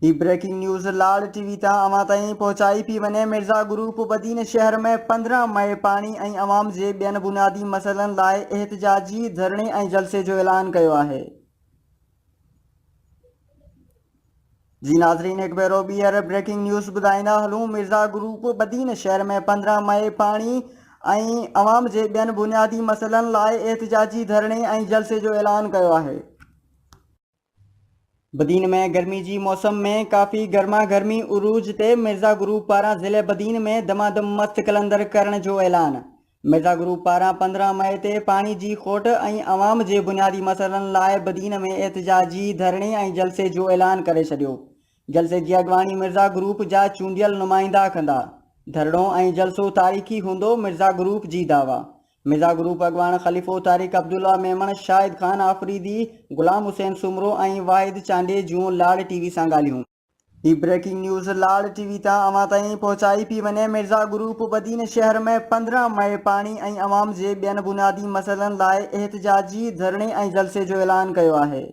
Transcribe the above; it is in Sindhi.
هي بريڪنگ نيوز لاڙ ٽي وي تان اوهان تائين پهچائي پئي وڃي مرزا گروپ بدين شهر ۾ 15 مئي پاڻي ۽ عوام جي ٻين بنيادي مسئلن لاء احتجاجي ڌرڻي ۽ جلسي جو اعلان ڪيو آهي. جي ناظرين هڪ ڀيرو ٻيهر بريڪنگ نيوز ٻڌائيندا هلون مرزا گروپ بدين شهر ۾ 15 مئي پاڻي ۽ عوام جي ٻين بنيادي مسئلن لاء احتجاجي ڌرڻي ۽ جلسي جو اعلان ڪيو آهي. بدين ۾ گرمي جي موسم ۾ ڪافي گرما گرمي عروج تي مرزا گروپ پاران ضلعي بدين ۾ دمادم مست قلندر ڪرڻ جو اعلان مرزا گروپ پاران 15 مئي تي پاڻي جي کوٽ ۽ عوام جي بنيادي مسئلن لاء بدين ۾ احتجاجي ڌرڻي ۽ جلسي جو اعلان ڪري ڇڏيو جلسي جي اڳواڻي مرزا گروپ جا چونڊيل نمائندا ڪندا ڌرڻو ۽ جلسو تاريخي هوندو مرزا گروپ جي دعويٰ مرزا گروپ اڳواڻ خليفو طارق عبدالله ميمڻ، شاهد خان آفريدي، غلام حسين سومرو ۽ واحد چانڊيي جون لاڙ ٽي وي سان ڳالهيون. هي بريڪنگ نيوز لاڙ ٽي وي تان اوهان تائين پهچائي پئي وڃي مرزا گروپ بدين شهر ۾ 15 مئي پاڻي ۽ عوام جي ٻين بنيادي مسئلن لاء احتجاجي ڌرڻي ۽ جلسي جو اعلان ڪيو آهي.